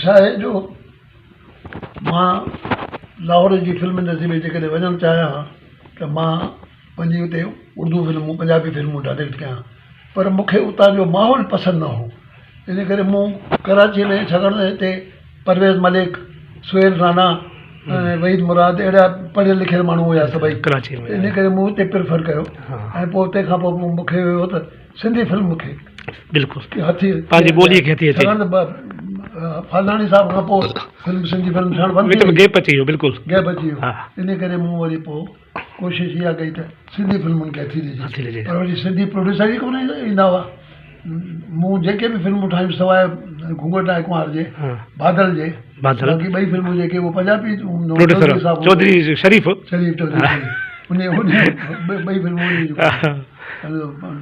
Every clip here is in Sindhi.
ڇا آهي جو مان لاهور جي فلم انڊسٽري ۾ جيڪڏهن وڃڻ چاهيان ها ته مان وڃي اتي اردو فلمون پنجابي فلمون ڊائريڪٽ ڪيان پر مون کي اتان جو ماحول پسند نه هو ان ڪري مون ڪراچيء ۾ ڇاڪاڻ ته هتي پرويز ملڪ سهيل رانا ۽ وحيد مراد اهڙا پڙهيل لکيل ماڻهو هيا سڀئي ڪراچي ۾ ان ڪري مون اتي پريفر ڪيو ۽ پوء تنهن کان پوء مون کي هيو ته سنڌي فلم کي بلڪل هٿي پنهنجي ٻوليء کي هٿي اچي ڇاڪاڻ ته فلاڻي صاحب کان پوء فلم سنڌي فلم ٺهڻ بند وچ ۾ گيپ اچي ويو بلڪل گيپ اچي ويو ها. ان ڪري مون وري پوء ڪوشش اها ڪئي ته سنڌي فلمن کي هٿي ڏجي هٿي ڏجي. پر وري سنڌي پروڊيوسر ئي ڪونه ايندا هئا مون جيڪي به فلمون ٺاهيون سواء گهونگهٽ آهي ڪنوار جي ها. بادل جي بادل. باقي ٻئي فلمون جيڪي اهو پنجابي پروڊيوسر چوڌري صاحب هوندو. چوڌري شريف شريف چوڌري شريف ان ان ٻئي فلمون ان جون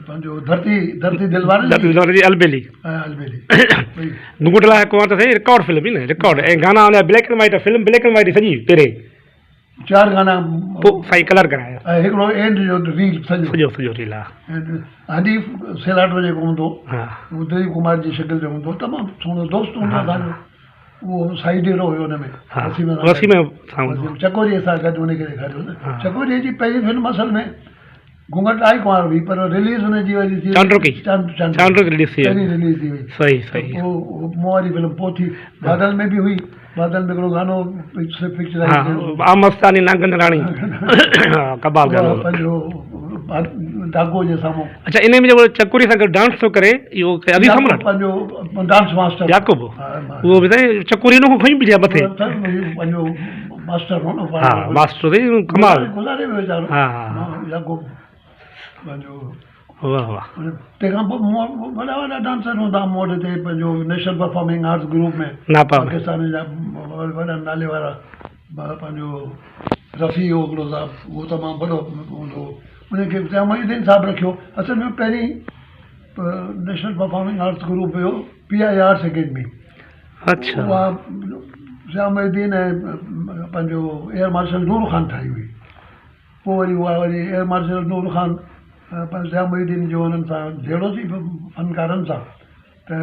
پنهنجو ڌرتي ڌرتي دل وارن ڌرتي دل وارن جي البيلي ۽ البيلي ٻئي گهونگهٽ لاهي ڪنوار ته سائين رڪارڊ فلم هئي نه رڪارڊ ۽ گانا ان جا black and white film black and white سڄي پهرين چار گانا پوء سائين ڪلر ڪرايا ۽ هڪڙو اينڊ جو ريل سڄو سڄو سڄو ريل ها حنيف سيلاٽو جيڪو هوندو ها هو دليپ ڪمار جي شڪل جو هوندو تمام سهڻو دوست هوندو اسان جو اهو سائي ڊيرو هيو ان ۾ ها وسيم وسيم سان هوندو وسيم چڪوري سان گڏ ان کي ڏيکاريو نه چڪوري جي پهرين فلم اصل ۾ گهونگهٽ آئي ڪنوار هئي پر رليز ان جي وري ٿي چانڊوڪي چانڊوڪي رليز ٿي پهرين رليز ٿي وئي صحيح صحيح پوء مون واري فلم پوء ٿي بادل ۾ به هئي بادل ۾ هڪڙو گانو پڪچرائيز ها ٿيل هو. آ مستاني نانگن راڻي ها ڪباب گانو پنهنجو ڊاڪو جي سامهون اچا ان ۾ جيڪو چڪوري سان گڏ ڊانس ٿو ڪري اهو عزيز سمراٽ پنهنجو ڊانس ماسٽر يعقوب اهو به سائين چڪوري ان کان کنيون بيٺي آ مٿي پنهنجو ماسٽر هو نه ها ماسٽر سائين ڪمال گذاري ويو ويچارو ها ها يعقوب پنهنجو واهه واهه. تنهن کان پوء مون وٽ وڏا وڏا ڊانسر هوندا هئا مون وٽ هتي پنهنجو national performing arts group ۾ ناپا ۾ Pakistan جا وڏا نالي وارا پنهنجو رفيع هو هڪڙو صاحب اهو تمام وڏو هوندو هو ان کي ضياء محي الدين صاحب رکيو اصل ۾ پهرين national performing arts group have P I arts academy اڇا اها ضياء محي الدين ۽ پنهنجو ايئر مارشل نور خان ٺاهي هئي پوء وري اها وري ايئر مارشل نور خان پنهنجو ضياء محي الدين جو انهن سان جهيڙو ٿي پيو فنڪارن سان ته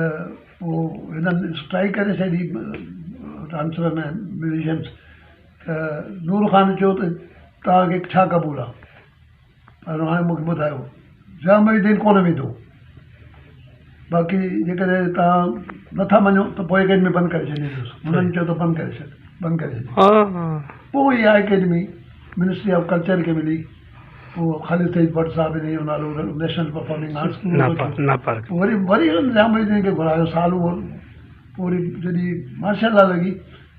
پوء هنن اسٽرائيڪ ڪري ڇڏي ڊانسرن ۽ ميوزيشنس ته نور خان چيو ته توهان کي ڇا قبول آهي پر هاڻي مون کي ٻڌايو ضياء محي الدين ڪونه ويندو باقي جيڪڏهن توهان نٿا مڃو ته پوء اڪيڊمي بند ڪري ڇڏيندس هنن چيو ته بند ڪري ڇڏ بند ڪري ڇڏ پوء اها اڪيڊمي منسٽري آف ڪلچر کي ملي پوء خالد سعيد ڀٽ صاحب انهيء جو نالو نيشنل پرفارمنگ آرٽس پوء وري وري هنن ضياء محي الدين کي گهرايو سال اهو پوء وري جڏهن مارشل لا لڳي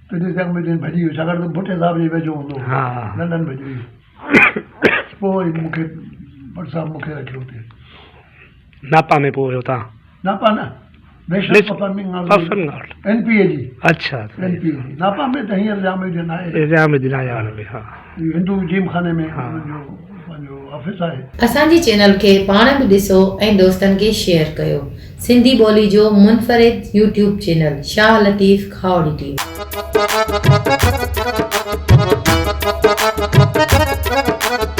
تڏهن ضياء محي الدين ڀڄي ويو ڇاڪاڻ ته ڀٽي صاحب جي ويجهو هوندو هو لنڊن ڀڄي ويو پوء وري مون کي ڀٽ صاحب مون کي رکيو اتي. ناپا ۾ پوء ويو تان. ناپا نه national performing arts N P A جي. اڇا اين پي اي جي ناپا ۾ ته هينئر ڄام الدين آهي. ڄام الدين آهي هن ۾ ها. هندو جيم خاني ۾ انهن جو پنهنجو آفيس آهي. اسان جي چينل کي پاڻ به ڏسو ۽ دوستن کي شيئر ڪيو. سنڌي ٻولي جو منفرد YouTube channel Shah Latif Khaori T V.